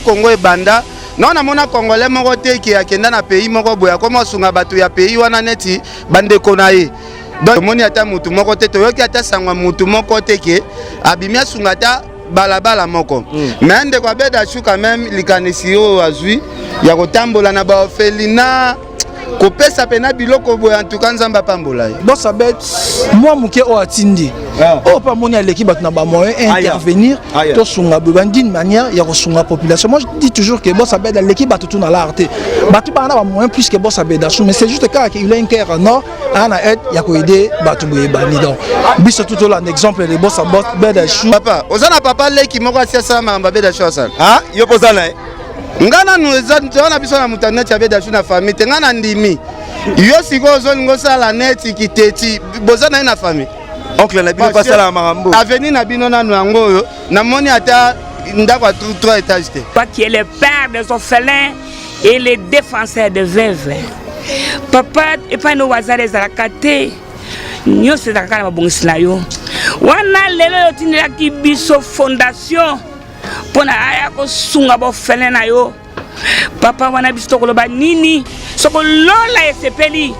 Congo ebanda nao namona Congolais moko te ke akenda na pays moko boye akoma osunga bato ya pays wana neti bandeko na ye. Donc tomoni ata mutu moko te, toyoki ata sango ya mutu moko te ke abimi asunga ata balabala moko. Mais ndeko Abed Achour, quand même, likanisi oyo azwi ya kotambola na baorphelinat, kopesa pena biloko boye, en tout cas Nzambe apambola ye. Boss Abed, mwa moke oyo atindi, oyo mpe amoni aleki bato na bamoyen, intervenir, tosunga boye d'une manière ya kosunga population. Moi, je dis toujours que Boss Abed aleki bato tu na l'art te. Bato baa na bamoyen plus que Boss Abed Achour, mais c'est juste kaka il a un cœur en or, aa na aide ya koaider bato boye ebandi. Donc biso tu tolanda exemple de Boss Abed Achour. Papa, oza na papa leki moko asi asala makambo Abed Achour asala? Ah, yo mpo oza na ye? Nga nanu eza toza na biso na moto neti Abed Achour na famille te. Nga na ndimi yo sikoyo ozolinga osala neti kiteti, boza na ye na famille. Oncle na bino mpo asalaka makambo. Avenue na bino nanu yango oyo namoni ata ndako ya 3 étage te. Toi qui es le père des orphelins et le défenseur des veuves. Papa, epai no wazala ezalaka te, nyonso ezalaka kaka na mabongisi na yo wana. Lelo oyo otindelaki biso fondation mpo na aya kosunga baorphelin na yo, papa, wana biso tokoloba nini? Soko lola esepeli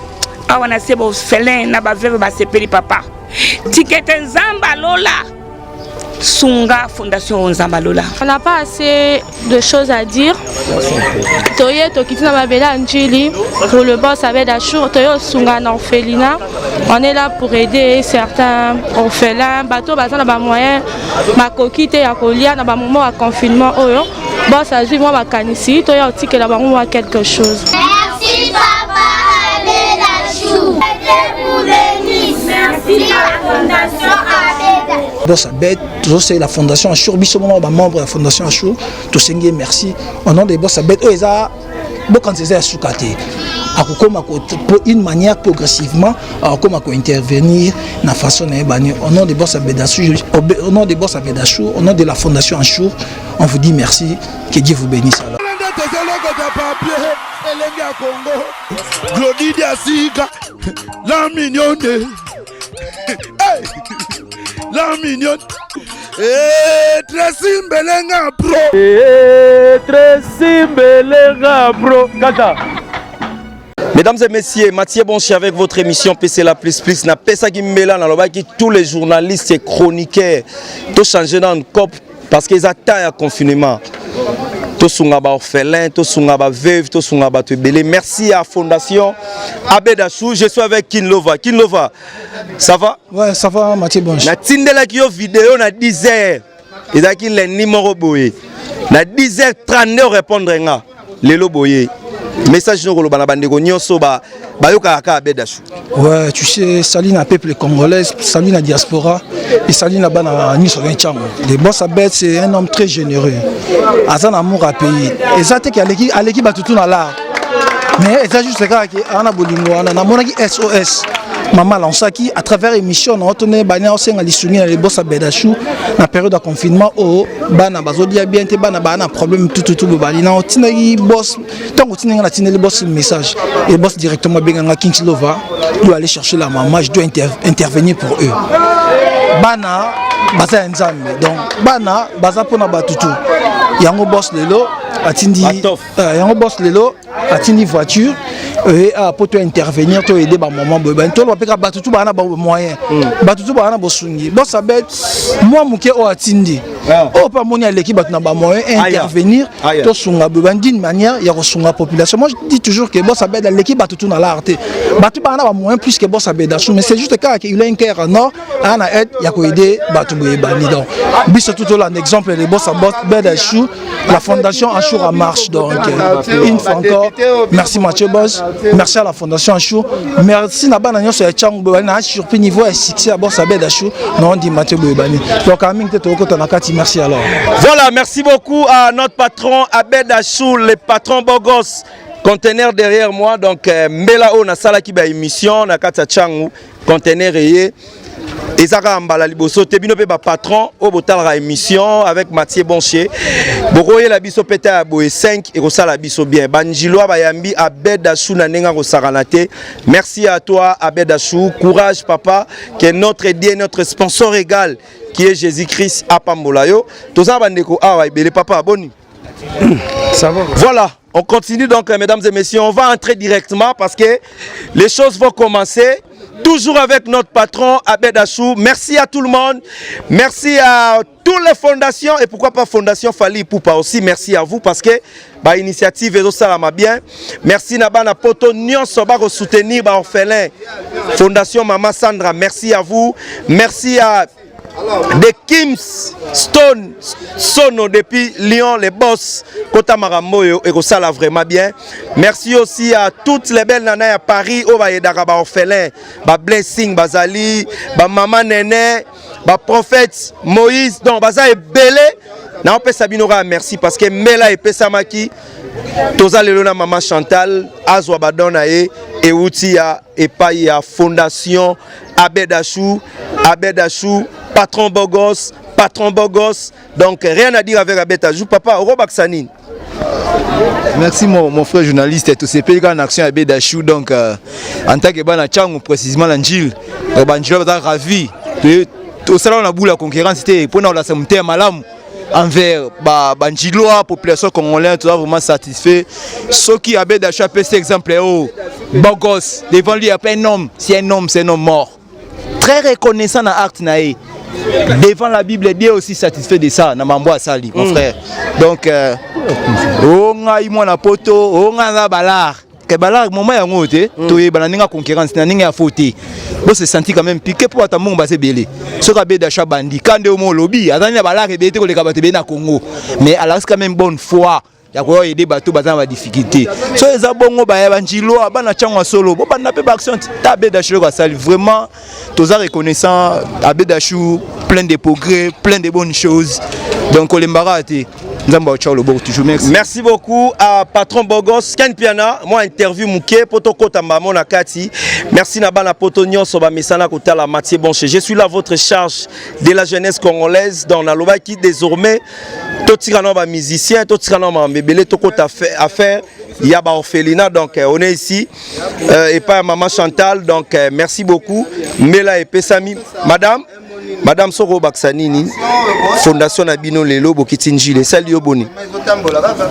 awa na se, baorphelin na baveuve basepeli. Papa, tika ete Nzambe alola sunga fondation oyo, Nzambe alola. On n'a pas assez de choses à dire. Toye tokiti na mabele ya Njili pour le boss Abed Achour. Toye osunga na orphelinat. On est là pour aider certains orphelins. Bato baza na bamoyen makoki te ya kolia na bamoment ya confinement oyo. Boss azwi mwa makanisi, toya otikela bango mwa quelque chose. Merci papa Abed Achour. Dieu vous bénisse. Merci la fondation Abed. Boss Abed, tozosalela la fondation Achour. Biso moko bamembre ya fondation Achour tosengi ye merci au nom de Boss Abed. Oyo eza bokanisa eza ya suka te. Akokoma une manière progressivement, akokoma kointervenir na façon na ye bani. Au nom de Boss Abed Achour, au nom de Boss Abed Achour, au nom de la fondation Achour, on vous dit merci, que Dieu vous bénisse. Alors tozolokota papier elenge ya Kongo, Glodi Diasika, la mignonne. Hey! La mignonne. Eh, Tracy Mbelenga pro. Eh, Tracy Mbelenga pro kaka. Mesdames et messieurs, Mathieu Bonchi avec votre émission PC la plus plus. Na pesaki mbela na tous les journalistes et chroniqueurs to changer dans cop parce qu'ils attendent un confinement. Tosunga ba orphelin, tosunga ba veuve, tosunga bato ebele. Merci à Fondation Abed Achour. Je suis avec Kinlova. Kinlova, ça va? Ouais, ça va, Mathieu Bonchi. Natindelaki yo vidéo na 10 heures. Ezalaki lundi moko boye. Na 10h32 répondre nga. Lelo boye. Message no koloba na bandeko nyonso ba bayokaka kaka Abed Achour. Ouais, tu sais, salut na peuple congolais, salut na diaspora et salut na bana nyonso ya Tshangu. Le boss Abed, c'est un homme très généreux. Aza na amour à pays. Eza te ki aleki aleki bato tu na l'art. Mais eza juste kaka ke ana bolingo wana. Namonaki SOS mama lansaki à travers émission na otone bani osenga lisungi na le boss Abed Achour na période de confinement oyo, bana bazolia bien te, bana baa na problème tututu bobali na otindaki boss. Ntango otindaki nga, natindeli boss message et boss directement abenganga: "Kings Lova doit aller chercher la maman, je dois intervenir pour eux." Bana baza ya Nzambe, donc bana baza mpona bato tu. Yango boss lelo atindi yango boss lelo atindi voiture po to intervenir, to aider bamama boye bani. Toloba mpe kaka bato tu baa na bamoyen, bato tu baa na bosungi. Boss Abed, mwa moke oyo atindi, oyo mpe amoni aleki bato na bamoyen, intervenir, tosunga boye bani d'une manière ya kosunga population. Moi, je dis toujours que Boss Abed aleki bato tu na l'art te. Bato baa na bamoyen plus que Boss Abed Achour, mais c'est juste kaka il a un cœur en or, aa na aide ya koaider bato boye bani. Donc biso tu tolanda exemple de Boss Abed Achour, la fondation Achour en marche. Donc une fois encore, merci Mathieu Boss, merci à la fondation Achour, merci na bana nyonso ya Tshangu boye bani. Na surpris niveau ya succès ya Boss Abed Achour na ondi Mathieu boye bani. Donc mingi te, tokokota na kati. Merci alors. Voilà, merci beaucoup à notre patron Abed Achour, le patron Bogos. Conteneur derrière moi, donc mbela oyo nasalaki ba émission na kati ya Tshangu, conteneur eye. Eza kaka mbala liboso te. Bino mpe bapatron oyo botalaka émission avec Mathieu Bonchier, bokoyela biso mpe ta ya boye 5 ekosala biso bien. Banjilwa bayambi Abed Achour na ndenge akosakana te. Merci à toi Abed Achour, courage papa, que notre Dieu, notre sponsor égal qui est Jésus-Christ, apambola yo. Toza bandeko awa ebele. Papa, boni? Ça va. Voilà, on continue donc, mesdames et messieurs. On va entrer directement parce que les choses vont commencer. Toujours avec notre patron Abed Achou. Merci à tout le monde. Merci à toutes les fondations et pourquoi pas Fondation Fally Ipupa aussi. Merci à vous parce que ba initiative ezosalama bien. Merci na bana poto nyonso ba soutenir ba orphelin. Fondation Mama Sandra, merci à vous. Merci à de Kims Stone Sono depuis Lyon, les boss Kota Maramboyo et ça vraiment bien. Merci aussi à toutes les belles nanas à Paris, oyo bayedaka ba orphelin, ba blessing bazali, ba maman néné, ba prophète Moïse, donc baza ebele. Na opesa bino kaka merci parce que mbela epesamaki toza lelo na mama Chantal azwa ba don na ye euti ya epai ya fondation Abed Achou, Abed Achou, patron Bogos, patron Bogos. Donc rien à dire avec Abed Achou. Papa, okobakisa nini? Merci mon frère journaliste, tosepeli kaka na action ya Abed Achou. Donc en tant que bana Tshangu, précisément na Njili, banjili baza ravi. Tosala na bula concurrence te mpona kolasa motema malamu envers banjilois, population congolaise. Toza vraiment satisfait soki Abed Achou apesi exemple oyo. Bogos, devant lui il y a un homme, c'est un homme, c'est un homme mort, très reconnaissant na acte na ye devant la Bible. Dieu aussi satisfait de ça na mambo asali, mon frère. Donc o ngai mwana poto, o ngai naza balar ke balar moma yango te. Toyeba na ndenge ya concurrence, na ndenge ya faux te. Bo se sentir quand même piqué mpo bato mbongo baza ebele. Soki Abed Achou bandi ka nde omo olobi azali na balar ebele te koleka bato ebele na Congo, mais alakisi quand même bonne foi ya koya aider bato baza na badifficulté. So eza bongo, baya banjilo, bana ntango ya solo, bobanda mpe baaction ta. Abed Achou eloko asali, vraiment toza reconnaissant. Abed Achou, plein de progrès, plein de bonnes choses. Donc olembaka te, Nzambe aotya loboko toujours. Merci. Merci beaucoup à patron Bogos Ken Piana. Moi interview muke poto kota mbamo na kati. Merci na bana poto nyonso ba mesana kotala Mathieu Bonche. Je suis là, votre charge de la jeunesse congolaise dans nalobaki désormais totika na ba musicien, totika na mambebele, tokota affaire ya ba orphelinat. Donc on est ici et pas maman Chantal. Donc merci beaucoup. Mbela epesami. Madame, madame, soko bakisa nini? Fondation na bino lelo bokiti Njili, esali yo boni?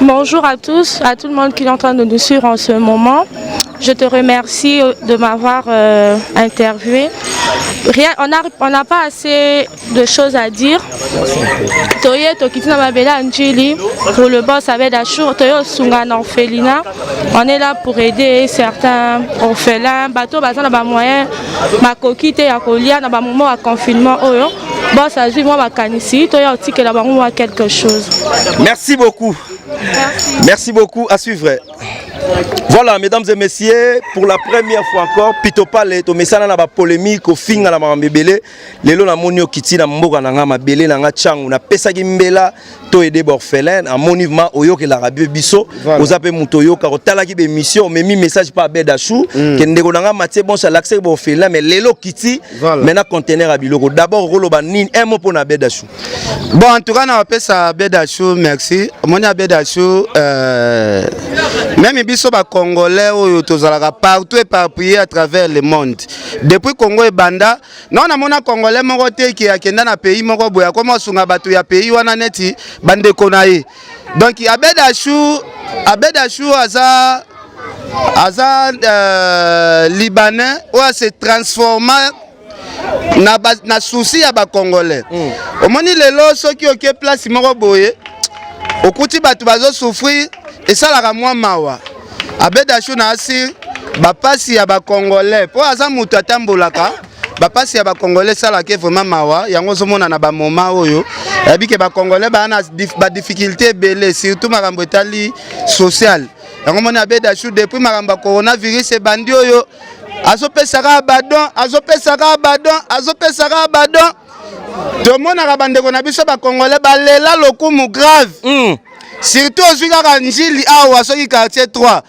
Bonjour à tous, à tout le monde qui est en train de nous suivre en ce moment. Je te remercie de m'avoir interviewé. Rien, on n'a pas assez de choses à dire. Toye tokiti na mabele ya Njili pour le boss Abed Achour. Toye osunga na orphelinat. On est là pour aider certains orphelins. Bato baza na bamoyen makoki te ya kolia na bamoment ya confinement oyo. Boss azwi mwa makanisi, toya otikela bango mwa quelque chose. Merci beaucoup. Merci. Merci beaucoup. À suivre. Voilà, mesdames et messieurs, pour la première fois encore, Pito Pale, tomesana na ba polémique, ofinga na makambo ebele. Lelo namoni okiti na mboka na nga, mabele na nga Tshangu, napesaki mbela to aider orphelin, amoni ma oyokelaka be biso, oza pe moto oyoka, otalaki ba émission, omemi message pa Abed Achou, ke ndeko na nga Mathieu Bonche alakisaki ba orphelin, mais lelo okiti maintenant conteneur ya biloko. D'abord okoloba nini, un mot mpona Abed Achou? Bon, en tout cas napesa Abed Achou merci. Omoni Abed Achou, même biso bacongolais oyo tozalaka partout éparpillé à travers le monde, depuis Congo ebanda, non namona Congolais moko te ke akenda na pays moko boye akoma asunga bato ya pays wana neti bandeko na ye. Donc Abed Achou, Abed Achou aza libanais oyo ase transforma na souci ya bacongolais. Omoni lelo soki oke place moko boye, okuti bato bazosouffrir, esalaka mwa mawa. Abed Achou na asir bapasi ya bacongolais mpo aza moto atambolaka. Bapasi ya bacongolais esalaka vraiment mawa. Yango ozomona na bamoma oyo yabi ke bacongolais baa na badifficulté ebele, surtout makambo etali social. Yango moni Abed Achou, depuis makambo ya coronavirus ebandi oyo, azopesaka badon, azopesaka badon, azopesaka badon. Tomonaka bandeko na biso bacongolais balela lokumu grave. Surtout ozwi kaka Njili awa, soki quartier 3,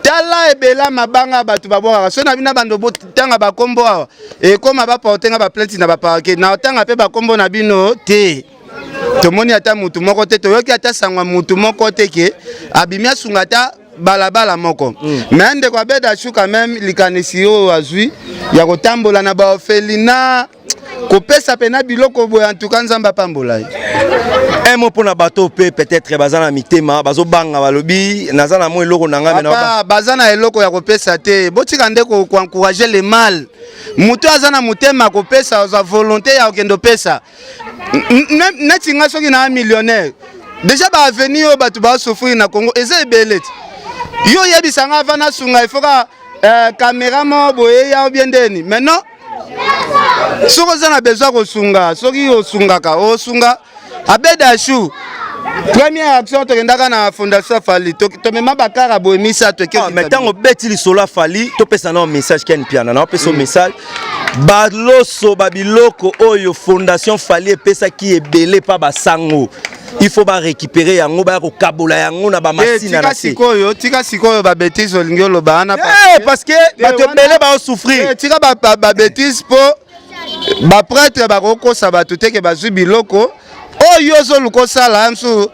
tala ebela mabanga bato babwakaka. Soki na bino bando botanga bakombo awa, ekóma baporte nga baplainte na baparquet. Na otanga mpe bakombo na bino te. Tomoni ata mutu moko te, toyoki ata sango ya mutu moko te ke abimi asunga ata balabala moko. Mais ndeko Abed Achou quand même, likanisi oyo azwi ya kotambola na baorphelinat, kopesa pena biloko boye, en tout cas Nzambe apambola ye. Un mot mpona bato mpe peut-être baza na mitema bazobanga, balobi naza na mwa eloko na ngai. Papa, baza na eloko ya kopesa te. Botika nde koencourager le mal. Moto aza na motema kopesa, ozwa volonté ya kokende opesa. Neti nga, soki naa millionnaire déjà, baavenir oyo bato basouffrir na Congo eza ebele ti yo oyebisa nga ava nasunga, ifoka caméra moko boye ya obie ndeni. Maintenant soki oza na besoin kosunga, soki osungaka, osunga. Abed Achour, première action tokendaka na fondation Fally, tomema bakara boye misato. Ah, mais ntango obeti lisolo ya Fally, topesa nao message. Ken Piana, naopesa message. Baloso, babiloko oyo fondation Fally epesaki ebele mpa basango, il faut barécupérer yango, baya kokabola yango na bamasina na se. Sikoyo tika sikoyo babêtises olingi oloba wana. Parce que bato ebele baosouffrir. Tika babêtises, mpo baprêtre bakokosa bato teke bazwi biloko oyo ozoluka osala mosusu.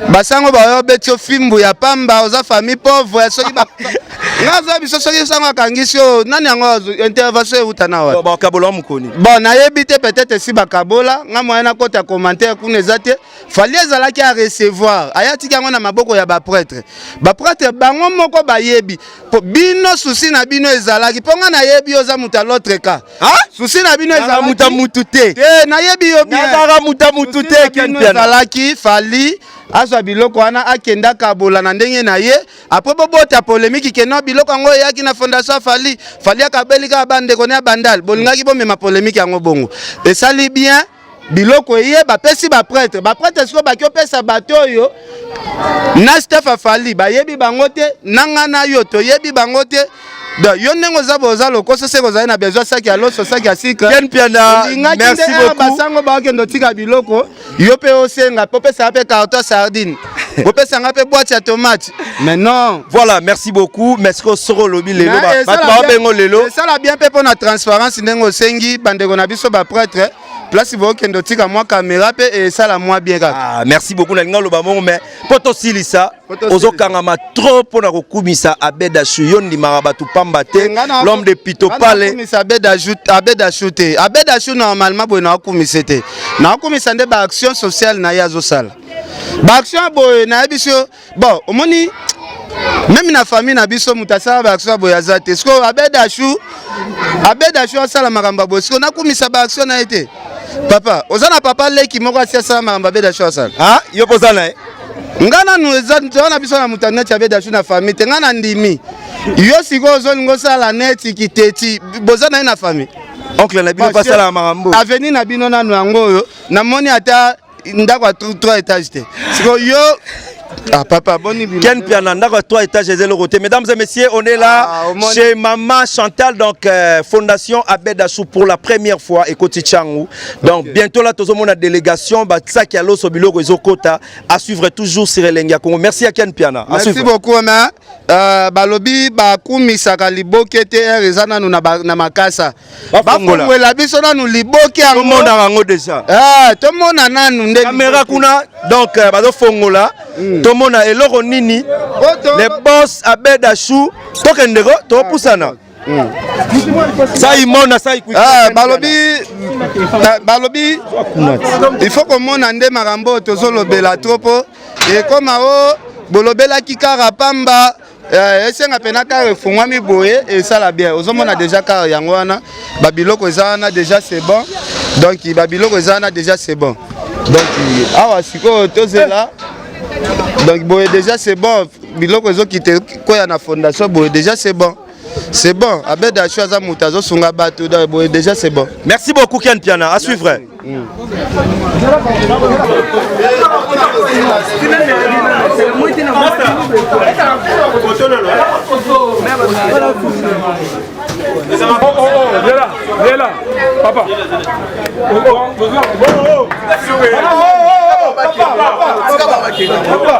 Basango bayo beti yo fimbu ya pamba, oza famille pauvre. Soki nga aza biso, soki sango akangisi yo nani, yango intervention euta na wapi? Bakabola mokoni. Bon, nayebi te, peut-être esi bakabola. Nga moyen nakota commentaire kuna eza te. Fally ezalaki ya recevoir, aya tiki yango na maboko ya baprêtre. Baprêtre bango moko bayebi po bino souci na bino ezalaki mpo nga nayebi yo oza moto ya l'autre cas. Souci na bino ezalaki mutu te. Te, nayebi yo bien. Nazalaka mutu mutu te. Ezalaki Fally azwa biloko wana, akenda kabola na ndenge na ye. Après bobota polémique ke non, biloko yango eyaki na fondation ya Fally, Fally akabeli kaka bandeko ne ya Bandal. Bolingaki bomema polémique yango bongo. Esali bien, biloko eye bapesi baprêtre. Baprêtre sikoyo baki opesa bato oyo na staff ya Fally bayebi bango te, na nga na yo toyebi bango te. Donc yo ndenge oza boye, oza lokoso, seke ozali na besoin saki ya loso, saki ya sucre. Ken Piana, merci beaucoup. Basango bakokende otika biloko, yo mpe osenga mpo opesaka mpe carton sardine, bopesanga mpe boîte ya tomate, mais non. Voilà, merci beaucoup. Mais ce que soko olobi lelo, bato baobengo lelo. Esala bien mpe mpo na transparence, ndenge osengi bandeko na biso baprêtre, place bokende otika mwa caméra mpe esala mwa bien kaka. Ah, merci beaucoup. Nalinga oloba mongo, mais mpo tosilisa, ozokangama trop mpona kokumisa Abed Achour. Yo ndimaka bato pamba te, l'homme de Pitopale. Nakumisa Abed Achour te. Abed Achour normalement boye naokumisa te, naokumisa nde baaction sociale na ye azosala, baaction boye nayebi so. Bon, omoni, même na famille na biso moto asala baaction ya boye aza te. Sikoyo Abed Achour, Abed Achour asala makambo ya boye, sikoyo nakumisa baaction na ye te. Papa, oza na papa leki moko asi asala makambo Abed Achour asala? Ah, yo mpo oza na ye. Nga nanu eza toza na biso na moto neti Abed Achour na famille te. Nga na ndimi yo sikoyo ozolinga osala neti kiteti, boza na ye na famille. Oncle na bino mpo asalaka makambo. Avenir na bino nanu yango oyo namoni ata ndako ya 3 étage te. Sikoyo yo, ah papa, boni bilo. Ken Piana, ndako ya 3 étages eza eloko te. Mesdames et messieurs, on est là, ah, chez Maman Chantal, donc Fondation Abed Achour pour la première fois ekoti Tshangu. Donc okay, bientôt là tozomona délégation batsaki ya loso, biloko ezokota. À suivre toujours sur Elengi ya Congo. Merci à Ken Piana. À Merci beaucoup, mais balobi bakumisaka liboke te, ere eza nanu na, na makasa. Bafungwela biso nanu liboke yango. Tomonaka yango déjà. Eh, tomona nanu nde. Caméra kuna, donc bazofongola, tomona eloko nini. Le boss Abed Achour, tokendeko, topusana. Sai mona sai. Ah, balobi il faut komona nde makambo oyo tozolobela trop, mpo ekoma o bolobelaki kaka pamba. Esenga mpena car efungwami boye, esala bien. Ozomona déjà car yango wana, babiloko eza wana déjà, c'est bon. Donc babiloko eza wana déjà, c'est bon. Donc awa sikoyo tozela. Donc boye déjà c'est bon, biloko ezokite koya na fondation boye déjà, c'est bon, c'est bon. Abed Achour aza moto azosunga bato, donc boye déjà c'est bon. Merci beaucoup Ken Piana, à suivre. Oh, oh, oh, viens là, viens là, papa. Oh, oh, oh, oh, papa, papa, papa.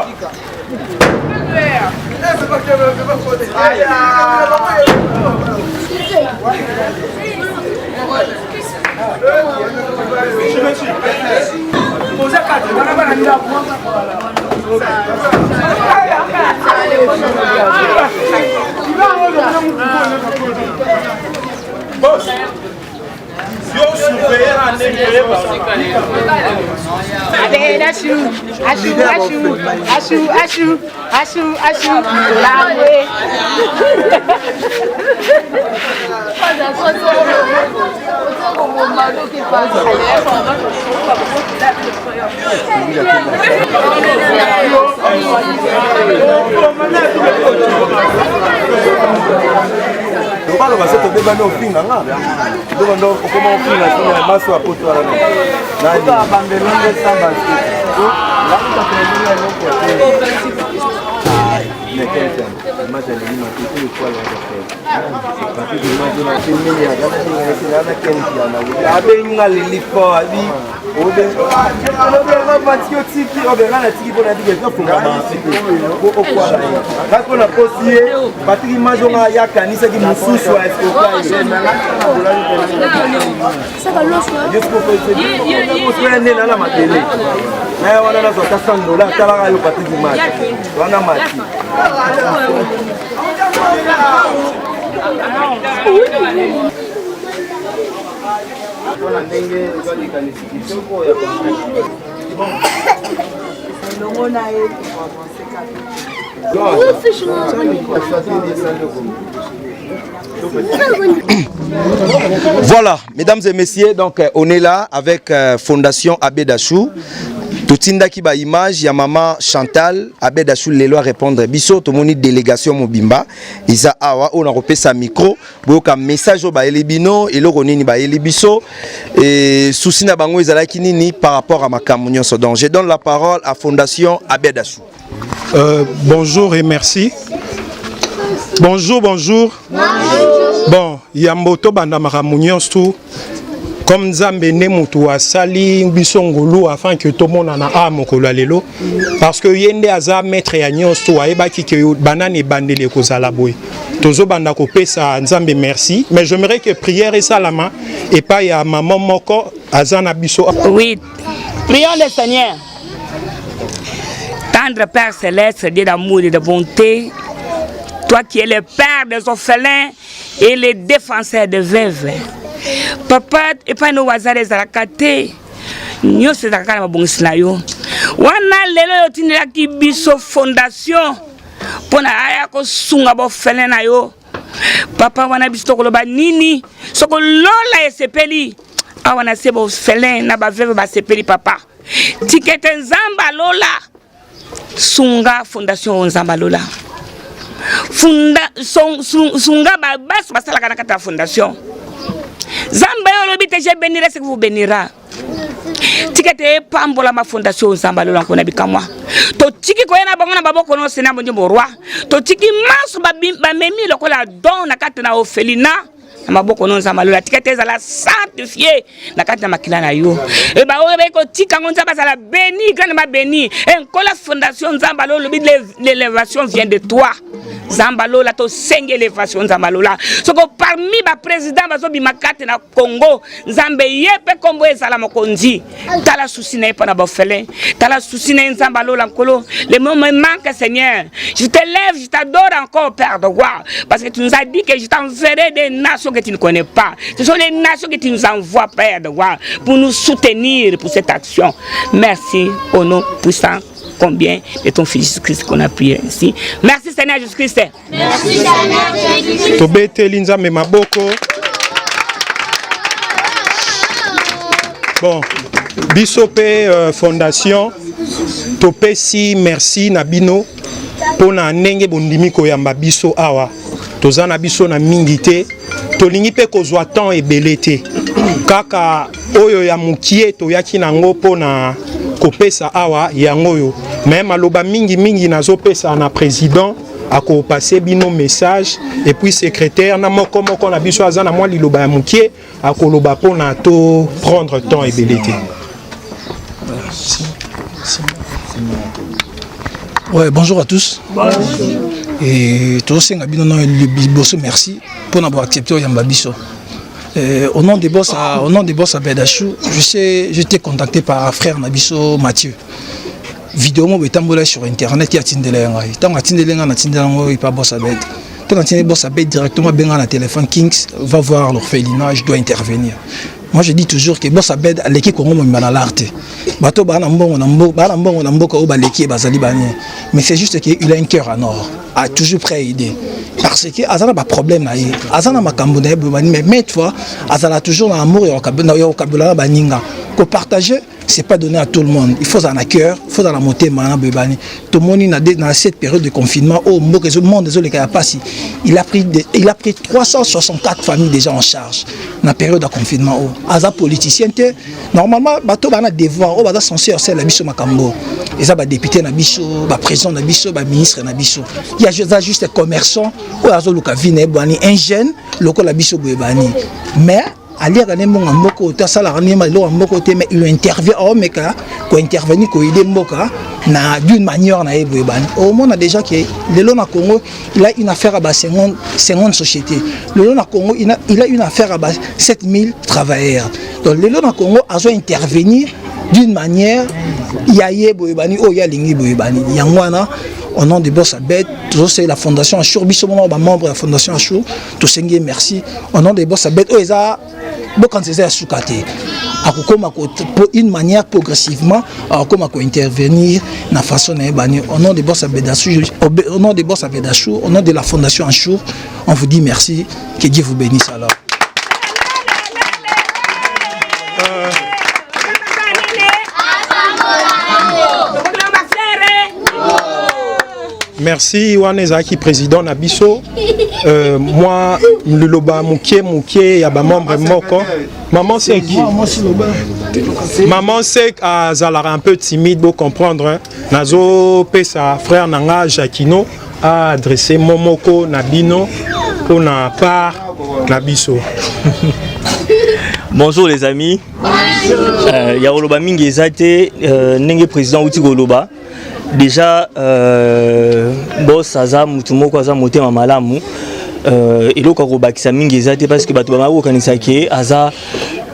Yo surveiller na ndenge Ashu, ashu, ashu, ashu, ashu, ashu, ashu, lawe. Baloba se tobebani ofinga nga tobanda okoma ofinga finga maso ya poto wana abengi nga leli fort abi obenga otiki obenga natiki mpo natiki ezofungama po okwala ye ngai mpo nakosi ye patrik majonga ye akanisaki mosusu aescoka ye nde nana mabele naye wana nazwa ata 100 dola atalaka yo patrik mati wana mati. Mpona ndenge eza likanisi kitoko ya elongo na ye. Voilà, mesdames et messieurs, donc euh, on est là avec euh, Fondation Abbé Dachou. Totindaki ba image ya maman Chantal Abbé Dachou lelo a répondre biso tomoni délégation mobimba eza awa oyo nakopesa micro boyoka message oyo bayeli bino eloko nini bayeli biso et souci na bango ezalaki nini par rapport à makambo nyonso. Donc je donne la parole à Fondation Abbé Dachou. Bonjour et merci. Bonjour, bonjour. Bonjour. Bon, yambo tobanda makambo nyonso comme Nzambe nde moto asali biso ngolu afin que tomonana a mokolo ya lelo parce que ye nde aza maître ya nyonso, ayebaki ke banani ebandeli ekozala boye. Tozobanda kopesa Nzambe merci, mais j'aimerais que prière esalama epai ya mama moko aza na biso. Oui, prions le Seigneur. Tendre Père Céleste, Dieu d'amour et de bonté, toi qui es le Père des orphelins et le défenseur des veuves. Papa, epai no wazala ezalaka te, nyonso ezalaka kaka na mabongisi na yo. Wana lelo oyo otindelaki biso fondation mpo na aya kosunga baorphelin na yo. Papa, wana biso tokoloba nini soko lola esepeli awa na se baorphelin na baveuve basepeli? Papa, tika ete Nzambe alola sunga fondation oyo. Nzambe alola funda son, sun, sunga babaso basalaka na kati ya fondation. Nzambe oyo olobi te je bénirai ce que vous bénira, tika ete epambolama fondation oyo. Nzambe alola nkona bikamwa, totiki koya na bango na maboko nyonso na bondio boroi, totiki maso bamemi lokola don na kati na orphelinat na maboko no. Nzambe alola, tika ete ezala sanctifie na kati na makila na yo. E baoyo bai kotika yango, Nzambe azala béni, grandement béni. E nkola fondation, Nzambe alola, olobi l'élévation vient de toi. Nzambe alola, tosengi élévation. Nzambe alola, soko parmi baprésident bazobima kati na Congo, Nzambe, ye mpe nkombo ezala mokonzi. Tala souci na ye mpo na baorphelin, tala souci na ye. Nzambe alola, nkolo, le mot me manque. Seigneur, je te lève, je t'adore encore, Père de gloire, parce que tu nous as dit que je t'enverrai des nations que tu ne connais pas. Ce sont les nations que tu nous envoies, Père de gloire, pour nous soutenir pour cette action. Merci au nom puissant combien de ton Fils Jésus-Christ qu'on a prié ainsi. Merci Seigneur Jésus-Christ. Merci Seigneur Jésus-Christ. Tobeteli Nzambe maboko. Bon, biso mpe fondation topesi merci na bino mpona ndenge bondimi koyamba biso awa. Toza na biso na mingi te, tolingi mpe kozwa temps ebele te, kaka oyo ya mokie toyaki nango mpona kopesa awa yango oyo. Me maloba mingimingi nazopesa na président, akopase bino message, et puis secrétaire na moko moko na biso aza na mwa liloba ya mokie akoloba mpona to prendre temps ebele te. Ouais, bonjour à tous. Bonjour. Et tosenga bino na liboso merci pour avoir accepté oyamba biso. Au nom des boss Abed Achou, je sais, j'étais contacté par frère na biso Mathieu. Vidéo moko etambola sur internet ya tindela ngai. Tango atindela ngai, natindela yango epa boss Abed. Tango atindela boss Abed directement, benga na téléphone: Kings, va voir l'orphelinat, je dois intervenir. Moi je dis toujours que Boss Abed aleki Congo mobimba na l'art te. Bato ba na mbongo na mboka, ba na mbongo na mboka oyo baleki bazali ba nini. Mais c'est juste qu'il a un cœur en or, a toujours prêt à aider. Parce que azala ba problème na ye, azala makambo na ye mais maintes fois azala toujours na amour ya kokabela na baninga. Ko partager c'est pas donné à tout le monde. Il faut en cœur, il faut dans la motema na bebani. Tout le monde dans cette période de confinement au mboka ezo monde ezo leka ya pasi. Il a pris il a pris 364 familles déjà en charge na période de confinement oh. Aza politicien te normalement bato bana devoir oh baza censé osala biso makambo. Eza ba député na biso, ba président na biso, ba ministre na biso. Il y a juste commerçant oyo azoluka vie na ye bwani un jeune lokola biso boye bani. Mais aliaka nde mbongo ya mboka oyo te asalaka nde eloko ya mboka oyo te mais il intervient aomeka kointervenir koyede mboka na d'une manière na ye boye bani omona déjà ke lelo na Congo il a une affaire à ba 50, 50 sociétés lelo na Congo il a, il a une affaire à ba 7000 travailleurs donc lelo na Congo azo intervenir d'une manière ya ye boye bani oyo ye alingi boye bani yango wana au nom de Boss Abed tozosala la fondation Achour biso moko ba membre ya fondation Achour tosengi ye merci au nom de Boss Abed oyo eza bokanisa eza ya suka te akokoma une manière progressivement akokoma kointervenir na façon na ye bani au nom de Boss Abed Achour au nom de Boss Abed Achour au nom de la fondation Achour on vous dit merci que Dieu vous bénisse alors. Merci wana ezalaki président na biso euh, mwa liloba mokie mokie ya bamembre moko maman sek maman sek azalaka un peu timide bo comprendre nazopesa frère na nga Jacquino a adresse mo moko na bino mpona part na biso. Bonjour les amis. Euh, ya koloba mingi eza te euh, ndenge président auti koloba déjà euh, boss aza mutu moko aza motema malamu euh, eloko ya kobakisa mingi eza te parce que bato bamaki kokanisa ke aza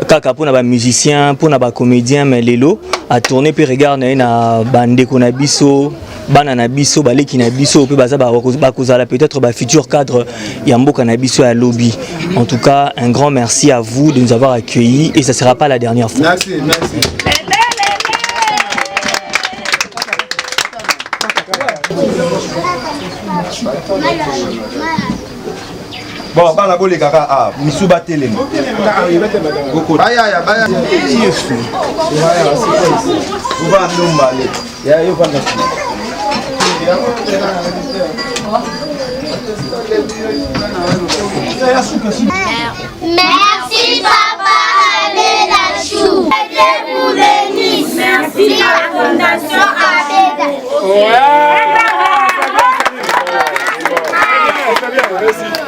kaka mpona bamusicien mpona bacomédien mais lelo atourne mpe regard na ye na bandeko na biso bana na biso baleki na biso mpe baza bakozala peut-être ba futur cadre ya mboka na biso ya lobi. En tout cas un grand merci à vous de nous avoir accueillis et ça sera pas la dernière fois. Merci, merci. Bon, bana bolekaka ah, misu batelema. Bayaya, bayaya. Yesu. Uvanda mbale. Ya yo vanda. Merci papa Abed Achou. Que Dieu vous bénisse. Merci la fondation Abed. Ouais. Très bien, merci.